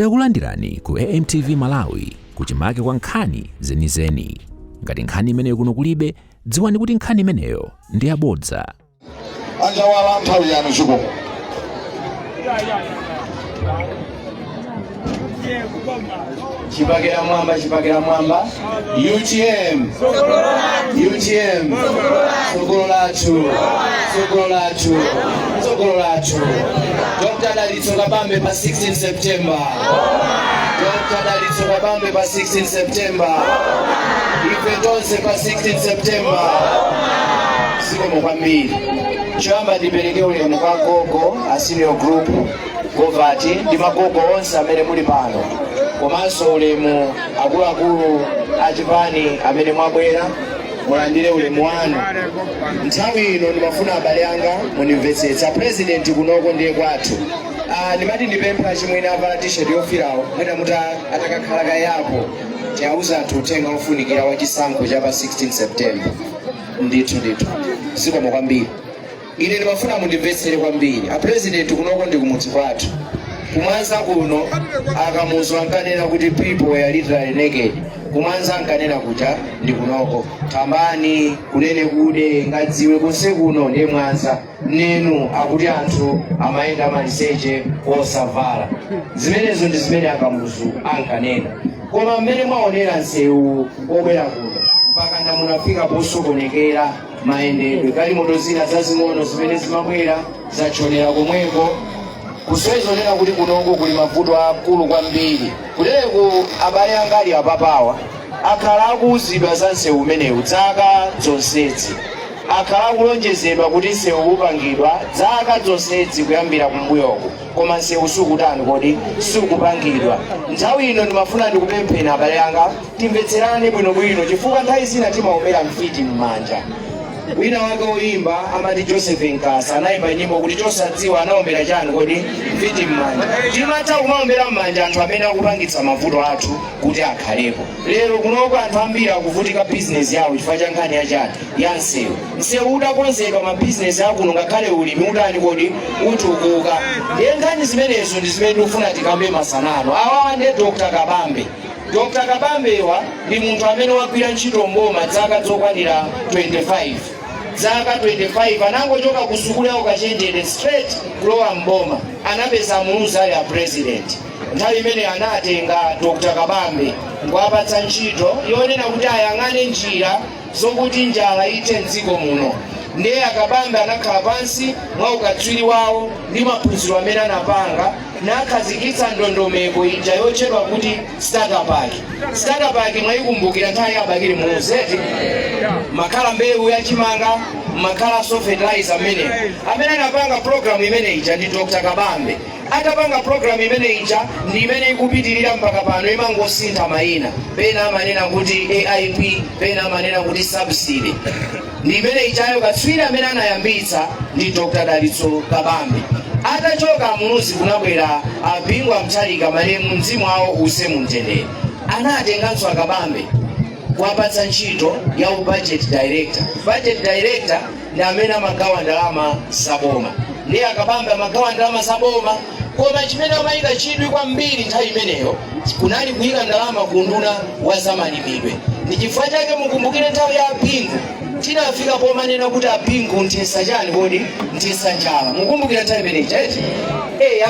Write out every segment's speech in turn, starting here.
Takulandirani ku AMTV Malawi, kuchimake kwa nkhani zenizeni. Ngati nkhani imeneyo kuno kulibe, dziwani kuti nkhani imeneyo ndi yabodza. Anjawala, nthawi yanu, zikomo. Chipakira mwamba, chipakira mwamba! UTM, UTM, tsogolo lathu, tsogolo lathu, tsogolo lathu! Dr Dalitso Kabambe pa 16 September, Dr Dalitso Kabambe pa 16 September, ife tonse pa 16 September. Zikomo kwambiri. Choyamba ndipereke ulemu kwa gogo a senior group govati ndi magogo onse amene muli pano, komanso ulemu akuluakulu achipani amene mwabwera, mulandire ulemu wanu. Nthawi ino ndimafuna abale anga mundimvetsetsa. President, kunoko ndiye kwathu. Ndimati ndipempha achimwene avala t-shirt yofirawo, mwina muta atakakhala kayapo, tiauza anthu uthenga ofunikira wa chisankho cha pa 16 September. Ndithu ndithu, zikomo kwambiri. Ine ndimafuna mundimvetsere kwambiri. A President, kunoko ndi kumudzi kwathu, kuMwanza kuno. Akamuzu ankanena kuti people were literally naked. KuMwanza ankanena kuja ndi kunoko, Thambani, kunene kude ngadziwe konse kuno ndiye Mwanza. Nenu akuti anthu amayenda maliseche osavala. Zimenezo ndi zimene Akamuzu ankanena. Koma mmene mwaonera msewu obwera kuno, mpaka munafika posokonekera mayendedwe. Galimoto zina zazing'ono zimene zimabwera zachonera komweko, kusonyeza kuti kunoko kuli mavuto akulu kwambiri. Kutereku abale anga ali apapawa akhala akuwuzidwa za msewu umenewu zaka zonsezi, akhala akulonjezedwa kuti msewu upangidwa zaka zonsezi kuyambira kumbuyoko, koma msewu sukutani kodi? Sukupangidwa. Nthawi ino ndimafuna ndikupempheni abale anga, timvetserane bwinobwino, chifukwa nthawi zina timaombera mfiti m'manja. Wina wake woyimba amati Joseph Nkasa anayimba nyimbo kuti chosadziwa anaombera chani kodi? Mfiti m'manja. Timatha kumaombera m'manja anthu amene akupangitsa mavuto athu kuti akhalepo. Lero kunoko anthu ambiri akuvutika bizinesi yawo chifukwa cha nkhani yachani? Ya msewu. Msewu utakonzedwa, mabizinesi akuno ngakhale ulimi utani kodi? Utukuka. Ndiye nkhani zimenezo ndi zimene tikufuna tikambe masanano awawa. Ndiye Dr Kabambe, Dr Kabambewa ndi munthu amene wagwira ntchito mboma zaka zokwanira 25. Zaka 25, anangochoka ku sukulu ya ukachenjede straight kulowa mboma. Anapeza Muluzi ali a president. Nthawi imene anatenga Dr Kabambe nkuwapatsa ntchito yonena kuti ayang'ane njira zokuti njala ithe mdziko muno. Ndiye Akabambe anakhala pansi mwa ukatswiri wawo ndi maphunziro amene anapanga, nakhazikitsa ndondomeko ija yotchedwa kuti starter pack. Starter pack mwayikumbukira nthawi ya Bakili Muluzi eti? Makhala mbewu yachimanga, makhalanso fertilizer mmenemo. Amene anapanga program imene ija ndi Dr Kabambe. Atapanga program imene ija, ndi imene ikupitirira mpaka pano, imangosintha mayina. Pena amanena kuti AIP, pena amanena kuti subsidy. Ndi imene ijayo, katswiri amene anayambitsa ndi Dr Dalitso Kabambe. Atachoka Muluzi, kunabwera a Bingu Mutharika, malemu, mzimu wawo use mumtendere. Anatenganso Akabambe kuwapatsa ntchito ya budget director. Budget director ndi amene amagawa ndalama zaboma. Ndiye Akabambe amagawa ndalama zaboma, koma chimene amayika chidwi kwambiri nthawi imeneyo kunali kuyika ndalama ku nduna wa zamalimidwe. Ndi chifukwa chake mukumbukire nthawi ya Bingu tinafika pomanena kuti Abingu nthesa chani kodi? Nthesa njala. Mukumbukira nthawi imeneyi eti?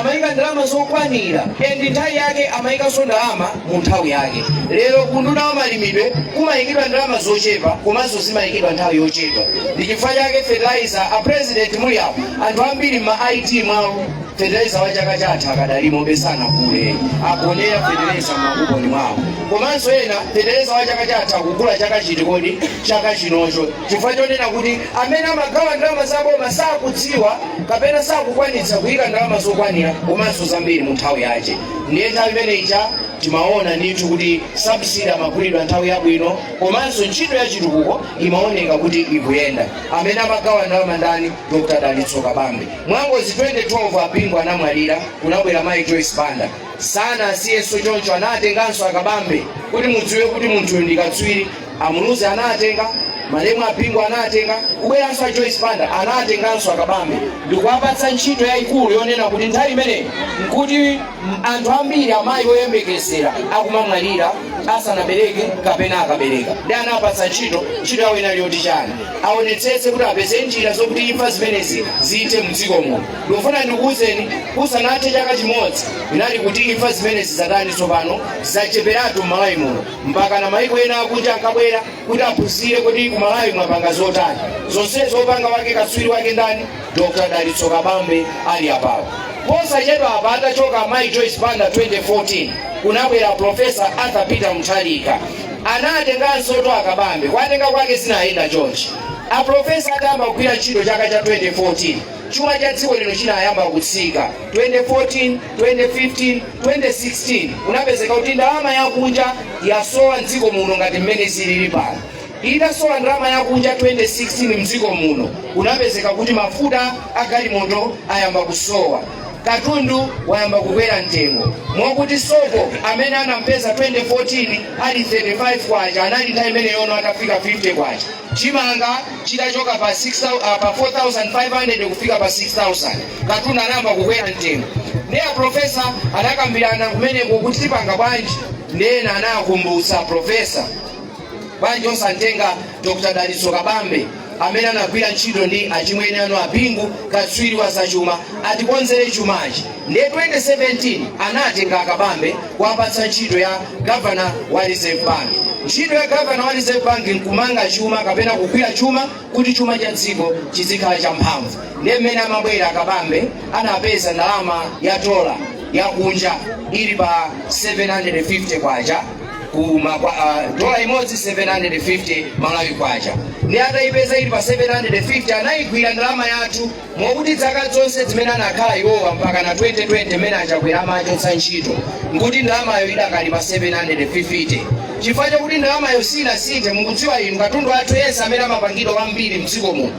Amayika ndalama zokwanira, and nthawi yake amayikanso ndalama mu nthawi yake. Lero kunduna wa malimidwe kumayikidwa ndalama zochepa, komanso zimayikidwa nthawi yochepa. Ndi chifukwa chake fertilizer, a President muli apo, anthu ambiri ma IT mwawo fertilizer wa chaka chatha akadalimo sanagule, agonera fertilizer m'makuponi mwawo. Komanso ena fertilizer wa chaka chatha akugula chaka chiti kodi? Chaka chinocho, chifukwa chonena kuti amene amagawa ndalama zaboma sakudziwa kapena sakukwanitsa kuyika ndalama zokwanira komanso zambiri mu nthawi yache. Ndiye nthawi imene ija timaona ndithu kuti subsidy amagulidwa nthawi yabwino, komanso ntchito ya chitukuko imaoneka kuti ikuyenda. Amene amagawa ndalama ndani? Dr Dalitso Kabambe. Mwangozi 2012 Abingu anamwalira, kunabwera mayi Joyce Banda. Sana asiyenso choncho, anatenganso Akabambe kuti mudziwe kuti munthuyu ndi katswiri. Amuluzi anatenga Malemu a Bingu anatenga, kubweranso a Joyce Banda anatenganso Akabambe ndikuwapatsa ntchito yayikulu yonena kuti nthawi imeneyi nkuti anthu ambiri, amayi oyembekezera akumamwalira asanabereke kapena akabereka. Ndi anapatsa ntchito. Ntchito yawo inali yoti chani? Aonetsetse kuti apeze njira zokuti imfa zimenezi zithe mdziko muno. Ndikufuna ndikuwuzeni, kusanathe chaka chimodzi inali kuti imfa zimenezi zatani tsopano? Zacheperatu m'Malawi muno, mpaka na maiko ena akunja ankabwera kuti aphunzire kuti ku Malawi mwapanga zotani. Zonsezo opanga wake, katswiri wake ndani? Dr Dalitso Kabambe ali apapo. Posachedwa apa, atachoka mayi Joyce Banda 2014, kunabwera Professor Arthur Peter Mutharika, anatenganso to Akabambe. Kwatenga kwake zinayenda chonchi: Aprofesa atayamba kugwira ntchito chaka cha 2014, chuma cha dziko lino chinayamba kutsika. 2014, 2015, 2016 kunapezeka kuti ndalama yakunja yasowa mdziko muno ngati mmene zilili pano. Itasowa ndalama yakunja 2016 mdziko muno, kunapezeka kuti mafuta agalimoto ayamba kusowa, katundu wayamba kukwera mtengo, mwakuti sopo amene anampeza 2014 ali 35 kwacha, anali nthawi imene yono atafika 50 kwacha. Chimanga chitachoka pa 6, pa 4500 kufika pa 6000. Katundu anayamba kukwera mtengo. Ndiye aprofesa anakambirana kumeneko kuti tipanga bwanji. Ndena anakumbutsa profesa, bwanji osantenga Dr Dalitso Kabambe amene anagwira ntchito ndi achimwene anu Apingu, katswiri wa zachuma, atikonzere chumachi? Ndiye 2017 anatenga Akabambe kuwapatsa ntchito ya governor wa Reserve Bank. Ntchito ya governor wa Reserve Bank nkumanga chuma kapena kugwira chuma kuti chuma cha dziko chizikhala champhamvu. Ndiye mmene amabwera Akabambe, anapeza ndalama ya dola yakunja ili pa 750 kwacha kuma kwa, dola imodzi 750 Malawi kwacha. Ndi atayipeza ili pa 750, anayigwira ndalama yathu, mokuti zaka zonse zimene anakhala iwowa mpaka na 2020 mmene Achakwera amachotsa ntchito, nkuti ndalamayo idakali pa 750. Chifukwa chakuti ndalamayo sinasinthe, mukudziwa inu, katundu athu yense amene amapangidwa kwambiri mdziko muno,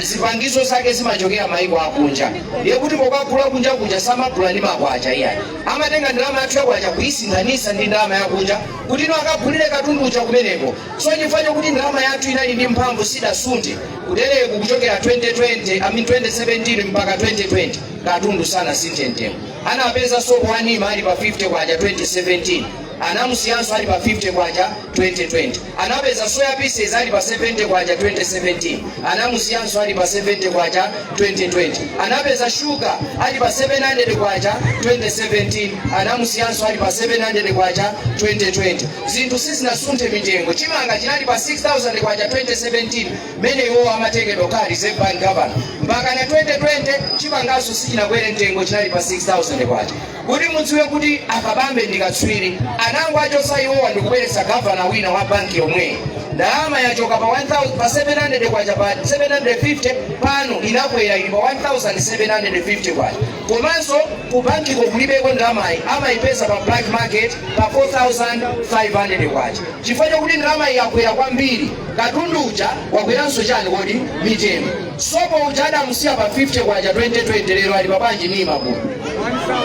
zipangizo zake zimachokera maiko akunja. Ndiye kuti pokagula kunja kuja samagula ndi makwacha iyayi, amatenga ndalama yathu yakwacha kuyisinthanisa ndi ndalama yakunja kuti ino akagulire katundu uja kumeneko. So chifukwa chokuti ndalama yathu inali ndi mphamvu, sidasunthe kutereku kuchokera 2020, I mean 2017 mpaka 2020, katundu sanasinthe mtengo. Anapeza sopo wanima ali pa 50 kwacha 2017, anamusiyanso ali pa 50 kwacha 2020. Anapeza soya pieces ali pa 70 kwacha 2017, anamusiyanso ali pa 70 kwacha 2020. Anapeza shuga ali pa 700 kwacha 2017, anamusiyanso ali pa 700 kwacha 2020. Zinthu sizinasunthe mitengo. Chimanga chinali pa 6000 kwacha 2017 mene iwo amatengedwa kukhala Reserve Bank governor, mpaka na 2020 chimanganso sichinakwere mtengo, chinali pa 6000 kwacha. Kuti mudziwe kuti Akabambe ndi katswiri, anango achosa iwowa ndikubweretsa gavana wina wa banki yomweyi, ndalama yachoka pa 1000 pa 700 kwacha, pa 750, pano inakwera, ili pa 1750 kwacha. Komanso ku bankiko kulibeko ndalamayi, amayipeza pa black market pa 4500 kwacha. Chifukwa chokuti ndalamayi yakwera kwambiri, katundu uja wakweranso chani kodi? Mitengo. Sopo uja adamusiya pa 50 kwacha 2020, lero ali pa bwanji? Nima kuno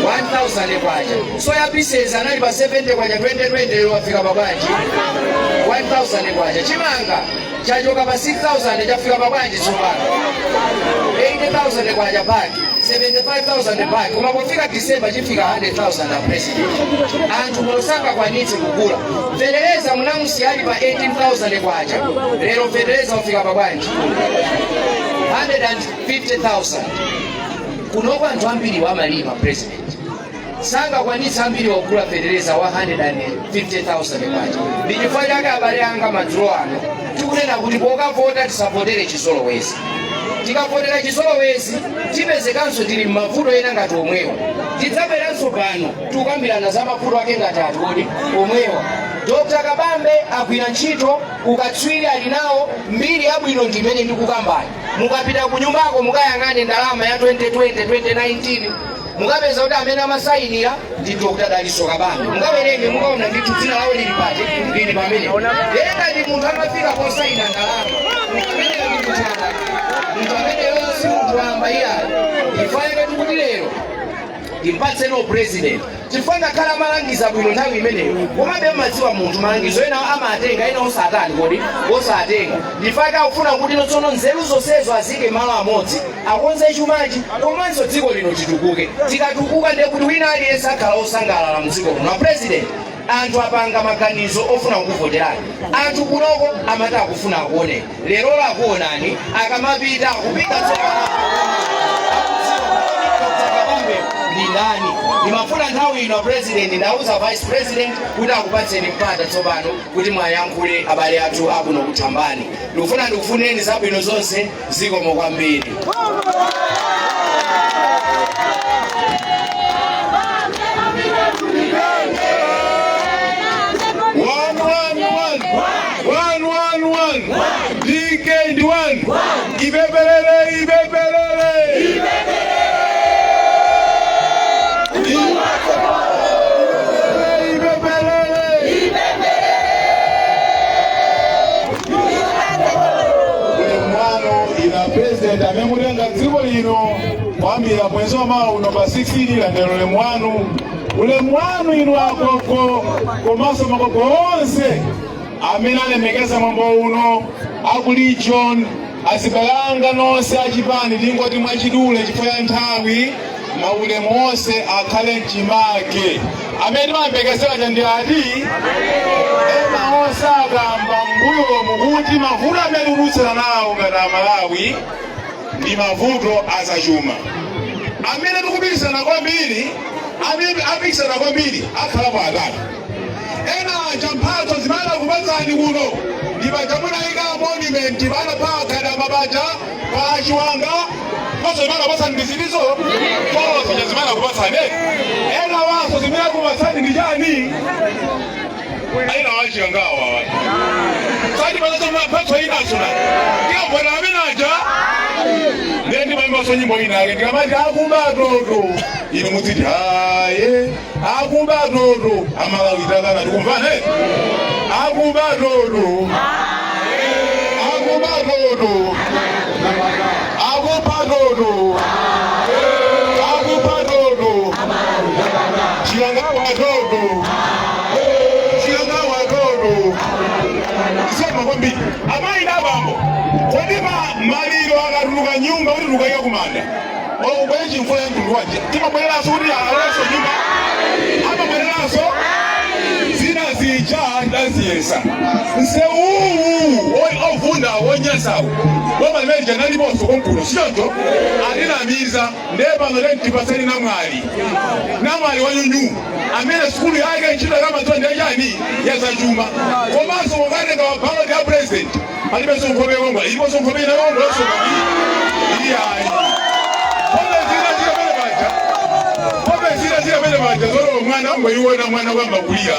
1000 kwacha. Soya pieces anali pa 70 kwacha 2020, lero wafika pa bwanji? 1000 kwacha. Chimanga chachoka pa 6000, chafika pa bwanji tsopano? 80,000 kwacha bag, 75,000 bag, koma pofika December chifika 100,000 a president. Anthu muno sangakwanitse kugula. Fetereza munamusiya ali pa 18,000 kwacha, lero fetereza ufika pa bwanji? 150,000. Kunoko anthu ambiri wamalima, president, sangakwanitsa ambiri wakugula fetereza wa 150,000 kwacha. Ndi chifukwa chake, abale anga, madzulo ano tikunena kuti pokavota tisavotere chizolowezi. Tikavotera chizolowezi, tipezekanso tili m'mavuto ena ngati omwewa. Tidzabweranso pano tikukambirana za mavuto ake ngati ati kodi omwewa. Dr Kabambe agwira ntchito, ukatswiri ali nawo, mbiri yabwino ndi imene ndikukambani. Mukapita ku nyumbako mukayang'ane ndalama ya 2020, 2019, mukapeza kuti amene amasayinira ndi Dr Dalitso Kabambe. Mukawerenge, mukaona ndithu dzina lawo lili pati, lili pamene. Ndiye ngati munthu amafika posayina ndalama, munthu ameneyo ndi munthu wamba. Munthu ameneyo si munthu wamba iyayi. Chifukwa chake tikuti lero Timpatseno president, chifukwa ngakhala amalangiza bwino nthawi imeneyo, komabe madziwa munthu malangizo ena amatenga, ena osatani kodi osatenga. Ndifake akufuna kuti tsono nzeru zonsezo azike malo amodzi, akonze chumachi komanso dziko lino chitukuke. Tikatukuka, ndiye kuti wina aliyense akhala osangalala mdziko muno. President, anthu apanga maganizo ofuna kukuvoterani. Anthu kunoko amati akufuna akuoneni, lero lakuonani. Akamapita akupita tsopano ndi ndani. Ndimafuna nthawi ino, President, ndauza Vice President kuti akupatseni mpata tsopano kuti mwayankhule abale athu akuno kuthambani. Ndikufuna ndikufuneni zabwino zonse. Zikomo kwambiri. One, one, one. One, one, one. DK ndi one. Ibebelele, ibebelele. Ibebelele, ibebelele. Ulemu wanu ina President amene mutenga dziko lino kuyambira mwezi wa mawa uno pa 16. Landani ulemu wanu. Ulemu wanu inu agogo komanso magogo onse amene alemekeza mwambo uno, aku region, azibalanga nonse achipani. Tingoti mwachidule chifukwa cha nthawi, maulemu onse akhale mchimake. Amene timayembekezera chandi ati ena onse akamba mbuyomu kuti mavuto amene tikudutsana nawo ngati Amalawi ndi mavuto azachuma. Amene tikupikisana kwambiri, amene apikisana kwambiri akhalapo atatu. Ena aja mphatso zimene akupatsani kuno ndi paja munayika monument pana pa mabaja pa Chiwanga. Mphatso zimene akupatsani ndi zilizo zija zimene akupatsani. Ena waso zimene akupatsani ndi chani? Aina wachikangawa awa sati panaso mphatso inaso na tikavota amene aja. Ndiye ndimayimbaso nyimbo ina ake, ndikamati akuba toto, inu mudziti haye akuba toto. Amalawi, takana tikumvana eh? Akuba toto, akuba toto, akuba toto, akuba toto, Chikangawa toto, Chikangawa toto. Sema kwambiri. Amayi nabambo, kodi maliro akatuluka nyumba kuti tukayika kumanda, olubwere chimfula ya mtundu wanje, timabwereranso kuti alolenso nyumba? Amabwereranso? Zina zija ndaziyesa. Nsewuwu ovunda wonyasawu, boma limene janaliponso konkuno, sichoncho? Atinamiza. Ndiye pano tentipaseni namwali, namwali wanyunyu amene sukulu yake ntchito kamadziwa ndi chani? Yazachuma. Komanso mukatenga wa ballot ya president, palibenso nkhope yongola, iliponso nkhope ina yongolanso iyayi. Nkhope zina zikamene paja, nkhope zina zikamene paja zolowa mwana ungoiona mwana kwamba kulira,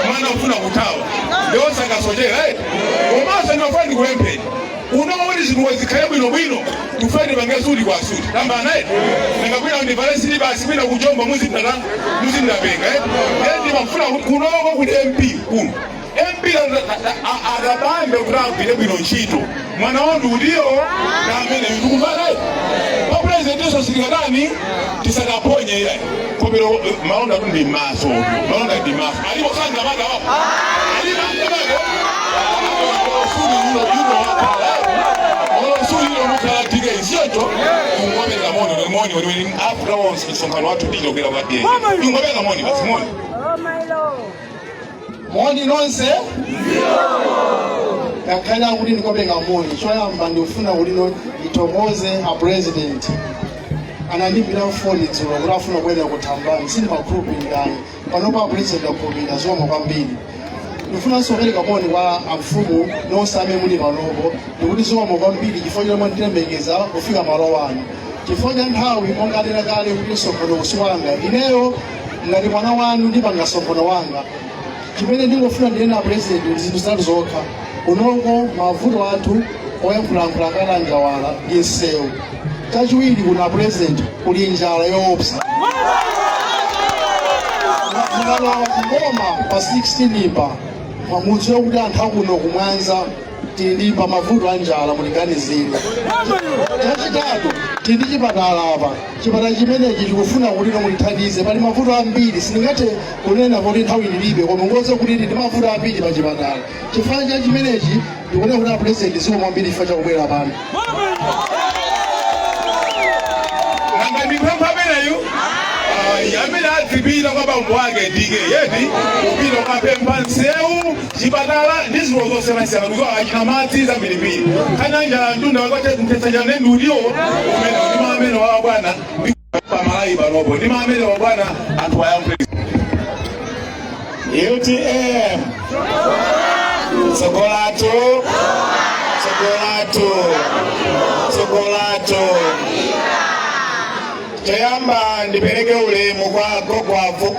mwana ufuna kuthawa, ndiosakasochera eh. Komanso ndimafuna ndikupempheni unowo kuti zinthu zikhale bwinobwino, tufeni pange suti kwa suti tambana eh. Nanga ndivale silibasi kwina kuchomba muzindata muzindapenga eh. Ndiye ndimafuna kuti kunoko kuti MP kuno, MP akabambe kuti agwire bwino ntchito, mwana wandu utiyo na amene ndikumvana pa president silikatani tisakaponye iyayi. Kobero malonda tu ndi maso, malonda ndi maso. Alipo sanga maka wapo, alipo sanga maka osuli yuno yuno wakhala osuli yuno mukhala tike isiyocho. Tungobeka moni, moni wani after all msonkhano wathu ndichokera kwa DA. Tungobeka moni basi, moni. Moni nonse. Ngakhale kuti ndikopenga moni, choyamba ndikufuna kuti ndithokoze a President. Anandimbira foni dzulo kuti afuna kubwera kuthambani, sindimakhulupirirayi. Panopa a President akhulupirira, zikomo kwambiri. Ndifunanso kupereka moni kwa amfumu nonse amene muli panopo, ndikuti zikomo kwambiri chifukwa chomwe mwandilemekeza kufika malo ano. Chifukwa cha nthawi, monga anena kale kuti msonkhano usi wanga, ineyo ngati mwana wanu ndipanga msonkhano wanga. Chimene ndingofuna ndinena, President, ndi zinthu zitatu zokha. Unoko mavuto athu oyankhulayankhula kale Njawala ndi msewu. Chachiwiri, kuna President kuli njala yoopsa. Mukalowa kuboma pa 16 pa, mudziwe kuti anthu akuno kumwanza Tili ndi pa mavuto a njala, mutiganizire. Chachitatu, tili ndi chipatala apa. Chipatala chimenechi chikufuna kuti mutithandize. Pali mavuto ambiri, sindingathe kunena kuti nthawi ndilibe, koma ngoze kuti ndi mavuto ambiri pa chipatala. Chifukwa cha chimenechi ndikuona kuti a President, zikomo kwambiri chifukwa chakubwera pano. Nanga ndipempha ameneyu? Ayi, amene adzipita kwa bambo ake DK yeti kupita kukapempha nsewu, chipatala ndi zinthu zosiyanasiyana, kuzowa achina madzi zambirimbiri. Nkhani ya njala, mtunda wakathetsa njala ndi udiwo umene ndima amene wawa bwana ndi pamalawi panopo ndima amene wa bwana anthu ayankhe. UTM, tsogolatu, tsogolatu, tsogolatu. Choyamba ndipereke ulemu kwa gogwavu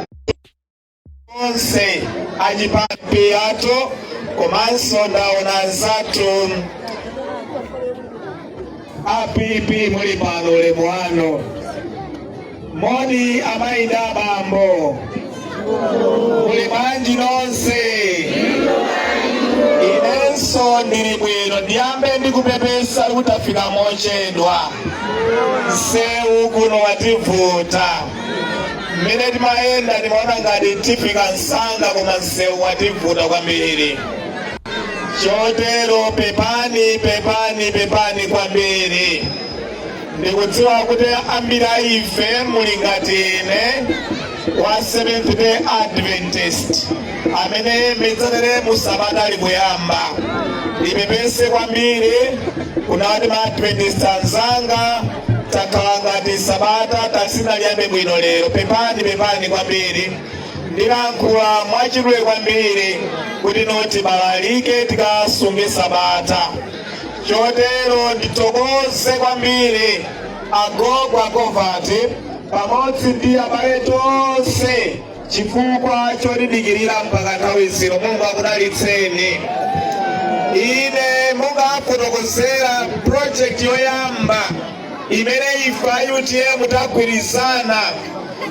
onse achipapi athu, komanso ndaona anzathu a PP muli pano, ulemu wanu. Moni amayi ndi abambo, muli bwanji nonse? Inenso ndili bwino. Ndiyambe ndikupepesa kuti tafika mochedwa. Msewu kuno wativuta. Mmene timayenda timaona ngati tifika msanga, koma msewu wativuta kwambiri. Chotero pepani, pepani, pepani kwambiri. Ndikudziwa kuti ambiri a ife muli ngati ine wa Seventh Day Adventist amene midzatere musabata ali kuyamba. Ndipepese kwambiri kunati ma Adventist anzanga, takhala ngati sabata tasinaliyambe bwino lero. Pepani, pepani kwambiri. Ndilankhula mwachidule kwambiri kuti noti balalike tikasunge sabata. Chotero ndithokoze kwambiri agogo agovati pamodzi ndi abale tonse chifukwa chotidikirira mpaka nthawi zino. Mulungu akudalitseni. Ine monga afotokozera, project yoyamba imene ife a UTM tagwirizana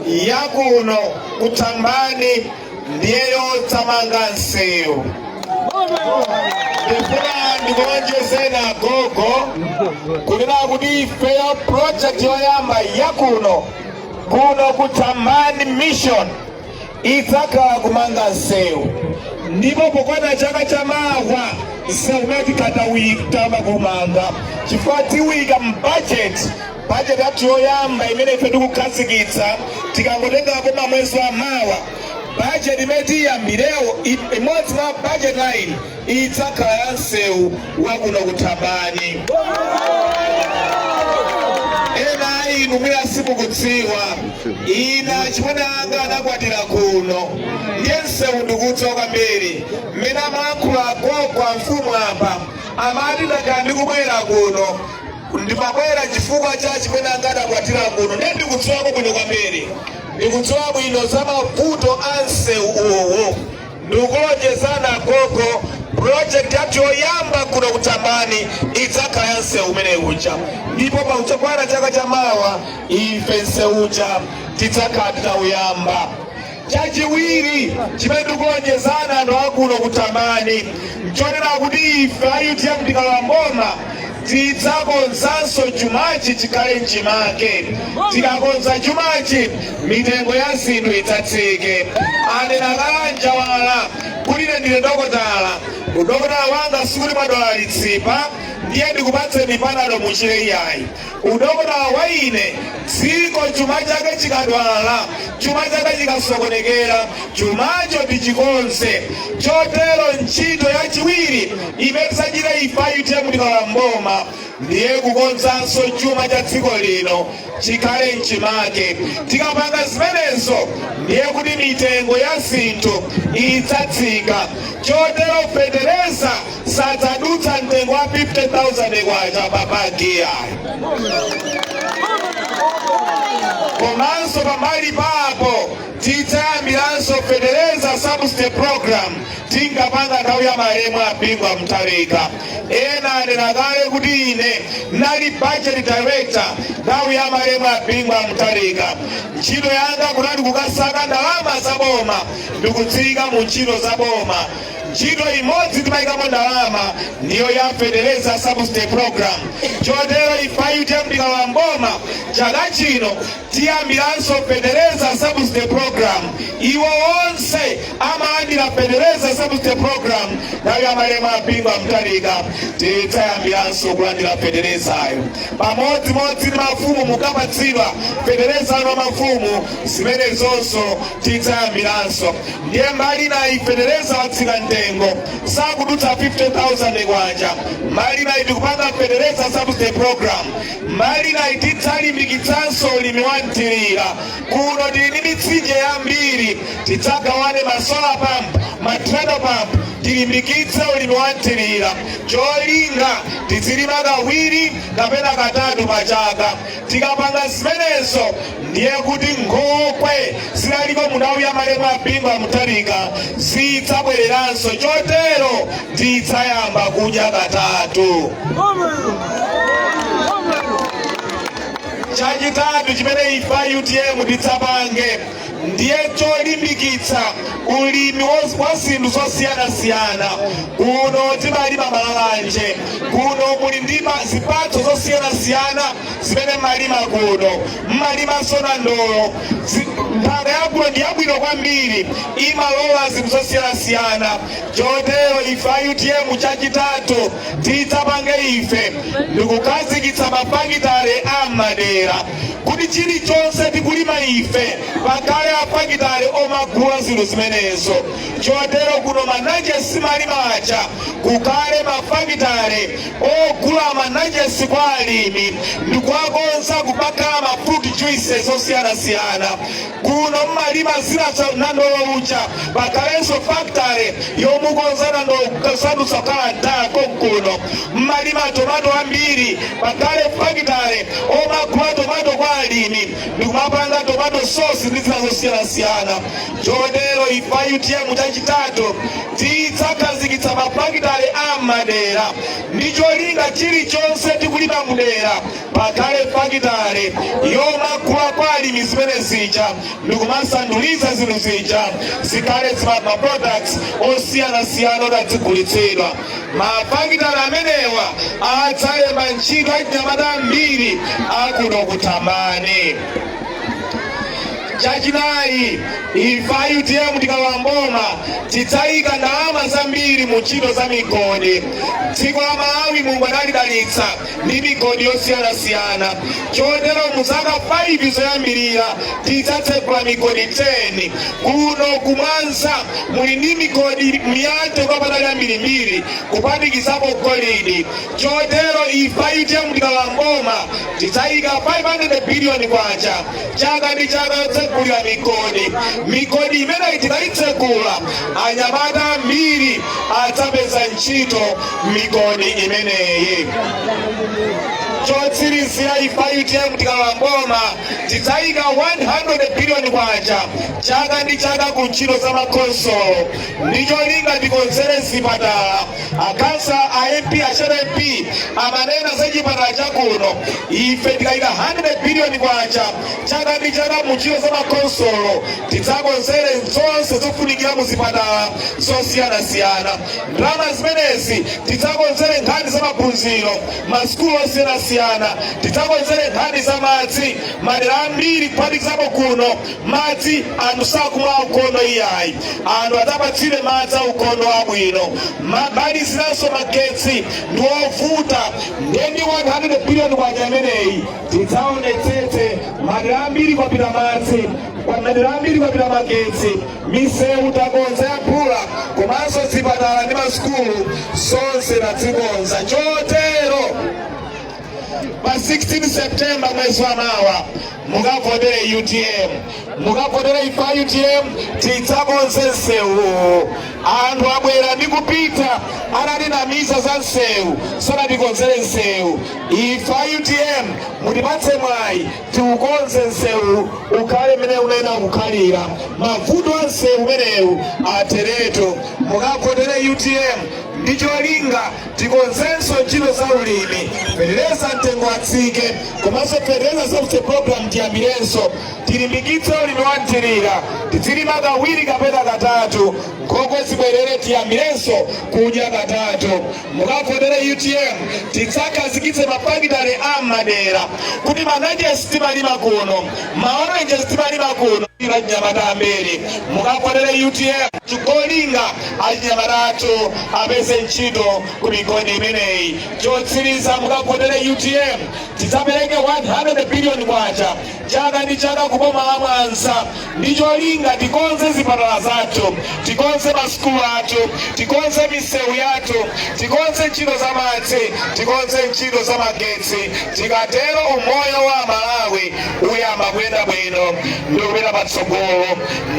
yakuno kuThambani ndiye yotsamanga msewu. Ndifuna ndikulonjezeni agogo kunena kuti ifeyo project yoyamba yakuno kuno kuThambani Mission idzakhala kumanga msewu, ndipo pokwana chaka chamawa msewu umene tikatawitama kumanga, chifukwa tiwika m'budget. Budget yathu yoyamba imene ife tikukhazikitsa tikangotengapo mamwezi wa mawa, budget imene tiyambirewo, imodzi mwa budget line idzakhala ya msewu wakuno kuThambani. Ena inu mwina simukudziwa, ina chimwene anga anakwatira kuno, ndiye msewu ndikudziwa kwambiri. Mmene amalankhula agogo a mfumu apa, amati ndakhala ndikubwera kuno, ndimabwera chifukwa cha chimwene anga adakwatira kuno, ndiye ndikudziwako bwino kwambiri. Ndikudziwa bwino za mavuto a msewu uwu. Ndikulonjezana agogo, project yathu yoyamba kuno kuThambani idzakhala ya msewu umene uja, ndipo pauchakwana chaka chamawa ife msewu uja tidzakhala titawuyamba. Chachiwiri chimene ndikulonjezana anthu akuno kuThambani nchonena kuti ife a UTM tikalowa mboma tidzakonzanso chumachi chikhale mchimake. Tikakonza chumachi, mitengo ya zinthu idzatsike. Anena kalanja wala kuti ine ndine dokotala. Udokotala wanga sikuti mwadwala litsipa ndiye ndikupatseni Panado muchire, iyayi. Udokotala wa ine, dziko chuma chake chikadwala, chuma chake chikasokonekera, chumacho tichikonze. Chotero ntchito yachiwiri imene tidzachita ife a UTM tikalowa mboma ndiye kukonzanso chuma cha dziko lino chikhale mchimake. Tikapanga zimenezo ndiye kuti mitengo ya zinthu idzatsika. Chotero fetereza sadzadutsa mtengo wa 50,000 kwacha pa bagi, yayi. Komanso pambali papo tidzayambiranso fetereza subsidy program tinkapanga nthawi ya malemu a Bingu wa Mutharika. Ena anena kale kuti ine nali budget director nthawi ya malemu a Bingu wa Mutharika. Ntchito yanga kunali kukasaka ndalama za boma ndikutsika mu ntchito za boma. Ntchito imodzi timayikamo ndalama ndiyo ya fetereza subsidy program. Chotero ife UTM tikalowa mboma chaka chino, tiyambiranso fetereza subsidy program. Iwo onse amalandira fetereza subsidy program nayo amalemu a Bingu Mutharika, tidzayambiranso kulandira feterezayo pamodzimodzi ndi mafumu. Mukapatsidwa fetereza ano mafumu, zimenezonso tidzayambiranso. Ndiye mbali nayi fetereza watsika mtengo, sakudutsa 50,000 kwacha. Mbali nayi tikupanga fetereza subsidy program. Mbali nayi tidzalimbikitsanso ulimi wa mthirira. Kuno tili ndi mitsinje yambiri, tidzagawane ma solar pump, ma treadle pump, tilimbikitse ulimi wa mthirira. Cholinga tizilima kawiri kapena katatu pa chaka. Tikapanga zimenezo, ndiye kuti nkhokwe zinaliko mu nthawi ya malemu a Bingu Mutharika zidzabwereranso. Chotero tidzayamba kudya katatu. Chachitatu chimene ife UTM tidzapange ndiye cholimbikitsa ulimi wa zinthu zosiyanasiyana. Kuno timalima malalanje, kuno muli ndi zipatso zosiyanasiyana zimene mmalima kuno, mmalimanso nandolo. Nthaka yakuno ndi yabwino kwambiri, imalola zinthu zosiyanasiyana. Chotero ife a UTM chachitatu tidzapange ife ndikukhazikitsa mafakitale a madera, kuti chilichonse tikulima ife pakhale afakitale omagula zinthu zimenezo. Chotero kuno mananjesi malima aja, kukhale mafakitale ogula mananjesi kwa alimi ndikuwakonza kupakhala ma fruit juices osiyanasiyana. Kuno mmalima zina nandolo uja, pakhalenso factory yomukonza nandolo kusandutsa kukhala mtako. Kuno mmalima tomato ambiri, pakhale factory omagula tomato kwa alimi ndikumapanga tomato sauce ndi zina zosiyanasiyana. Chotero ife UTM chachitatu tidzakhazikitsa mafakitale a madera, ndi cholinga chilichonse tikulima mudera pakhale fakitale yomagula kwa alimi zimene zija ndikumasanduliza zinthu zija zikhale ma products osiyanasiyana otadzigulitsidwa. Mafakitale amenewa adzalemba ntchito achinyamata ambiri akuno kuThambani. Chachinayi, ife a UTM tikalowa mboma tidzayika ndalama zambiri mu ntchito za migodi. Dziko la Malawi Mulungu analidalitsa ndi migodi yosiyanasiyana. Chotero mu zaka 5 zoyambirira tidzatsekula migodi 10. Kuno kuMwanza muli ndi migodi miyante kwapatali ambirimbiri, kuphatikizapo golidi. Chotero ife a UTM tikalowa mboma tidzayika 500 biliyoni kwacha chaka ndi chaka yotsekulira migodi. Migodi imeneyi tikayitsekula, anyamata ambiri adzapeza ntchito migodi imeneyi. Chotsirizira, ife a UTM tikalowa mboma tidzayika 100 biliyoni kwacha chaka ndi chaka ku ntchito za makonsolo, ndi cholinga tikonzere zipatala. Akhansa a MP, a shadow MP amanena za chipatala chakuno. Ife tikayika 100 biliyoni kwacha chaka ndi chaka mu ntchito za makonsolo, tidzakonzere zonse zofunikira mu zipatala zosiyanasiyana. Ndalama zimenezi tidzakonzere nkhani za maphunziro, masukulu osiyanasiyana. Tidzakonzere nkhani za madzi. Madera ambiri, kuphatikizapo kuno, madzi anthu sakumwa aukhondo iyayi. Anthu adzapatsire madzi aukhondo abwino. Mbali zinanso magetsi ndi ovuta. Ndiye ndi 100 biliyoni kwacha imeneyi tidzaonetsetse madera ambiri kwapita madzi, kwa madera ambiri kwapita magetsi, misewu takonza yaphula, komanso zipatala ndi masukulu zonse tadzikonza. Chotero pa 16 September mwezi wa mawa mukavotere UTM, mukavotere ifa UTM, tidzakonze msewu. Anthu abwera ndi kupita anatinamiza za msewu, sanatikonzere msewu. Ife a UTM mutipatse mwayi tiukonze msewu ukhale mmene unena kukhalira. Mavuto a msewu umenewu atheretu. Mukavotere UTM. Ndi cholinga tikonzenso ntchito za ulimi, fetereza mtengo atsike, komanso fertilizer subsidy program tiyambirenso, tilimbikitse ulimi wa mthirira, tizilima kawiri kapena katatu, nkhokwe zibwerere, tiyambirenso kudya katatu. Mukavotere UTM, tidzakhazikitse mafakitale a madera kuti mananjesi timalima kuno, maoranges timalima kuno, achinyamata ambiri. Mukavotere UTM, cholinga achinyamata athu apeze ntchito ku migodi imeneyi. Chotsiriza, mukavotere UTM, tidzapereke 100 billion kwacha chaka ndi chaka kuboma la Mwanza ndi cholinga tikonze zipatala zathu, tikonze masukulu athu, tikonze misewu yathu, tikonze ntchito za madzi, tikonze ntchito za magetsi. Tikatero umoyo wa Malawi uyamba kuyenda bwino ndi kupita patsogolo.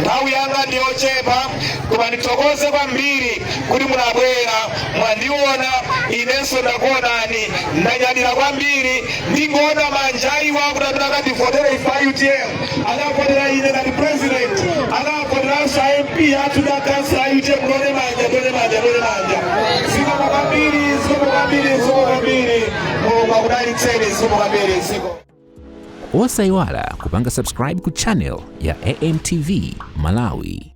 Nthawi yanga ndiyochepa, koma ndithokoze kwambiri kuti munabwera, mwandiona, inenso ndakuonani, ndanyadira kwambiri. Ndingoona manja aiwo akuti amene akandivotere ife a UTM, akavotera ine ngati president, akavoteranso a MP athu ndi akansala a UTM. Tione manja, tione manja, tione manja. Zikomo kwambiri, zikomo kwambiri, zikomo kwambiri. Mulungu akudalitseni. Zikomo kwambiri, zikomo. Osayiwala kupanga subscribe ku channel ya AMTV Malawi.